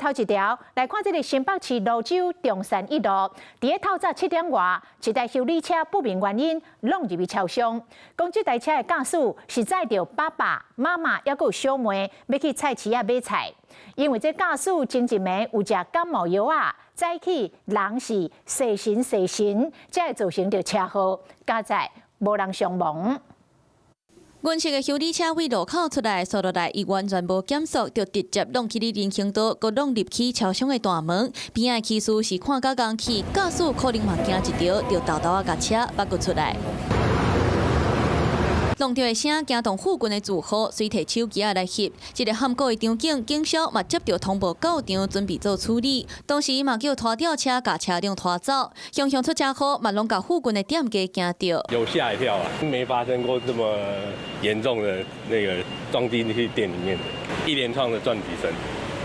頭一條來看，這个新北市蘆洲中山一路，佇咧透早7點外，一台修理車不明原因挵入去超商。講這台車的駕駛是載著爸爸媽媽，抑閣有小妹欲去菜市仔買菜。因為這駕駛前一暝有食感冒藥仔，早起人是精神精神，才會造成著車禍，佳哉無人傷亡。銀色的修理車對路口出來，煞落來，伊完全無減速，就直接挵去人行道，閣挵入去超商的大門。邊仔的騎士是看甲仝去，駕駛可能嘛驚一著，就沓沓仔共車縛閣出來。撞著的聲驚動附近的住戶，隨提手機仔來翕。這个罕見的場景，警消嘛接著通報到場，準備做處理。當時嘛叫拖吊車共車輛拖走。雄雄出車禍，嘛攏共附近的店家驚著。有嚇一跳啊！沒發生過這麼嚴重的那個撞進去店裡面的，一連串的撞擊聲。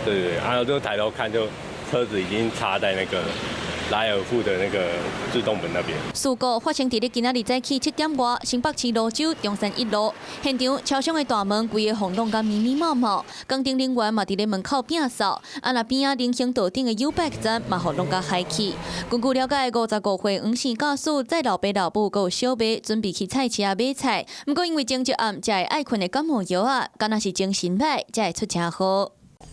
對對對，然後就抬頭看，就車子已經插在那個萊爾富的那個自動門那邊。事故發生佇咧今仔日早起7點外，新北市蘆洲中山一路現場，超商的大門規个予挵甲密密麻麻，工程人員嘛佇咧門口摒掃，啊若邊仔人行道頂的YouBike 站嘛予挵甲害去。根據了解，55歲黃姓駕駛載老爸老母閣有小妹，準備去菜市仔買菜，毋過因為前一暗食的愛睏的感冒藥仔，敢若是精神䆀，才會出車禍。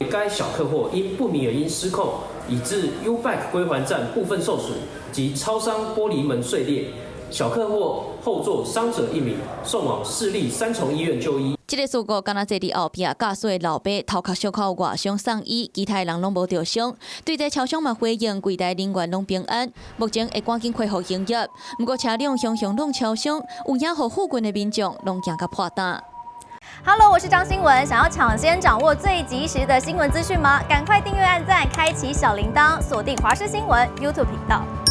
該小客貨因不明原因失控，以致 YouBike 歸還站部分受損及超商玻璃門碎裂，小客貨後座傷者一名，送往市立三重醫院就醫。這个事故敢若坐佇後壁駕駛的老爸頭殼小可有外傷送醫，其他人攏無著傷。對這超商嘛回應，櫃台人員攏平安，目前會趕緊恢復營業。毋過車輛雄雄挵超商，有影予附近的民眾攏驚甲破膽。 Hello，我是張新文。想要搶先掌握最及時的新聞資訊嗎？趕快訂閱、按讚、開啟小鈴鐺，鎖定華視新聞 YouTube 頻道。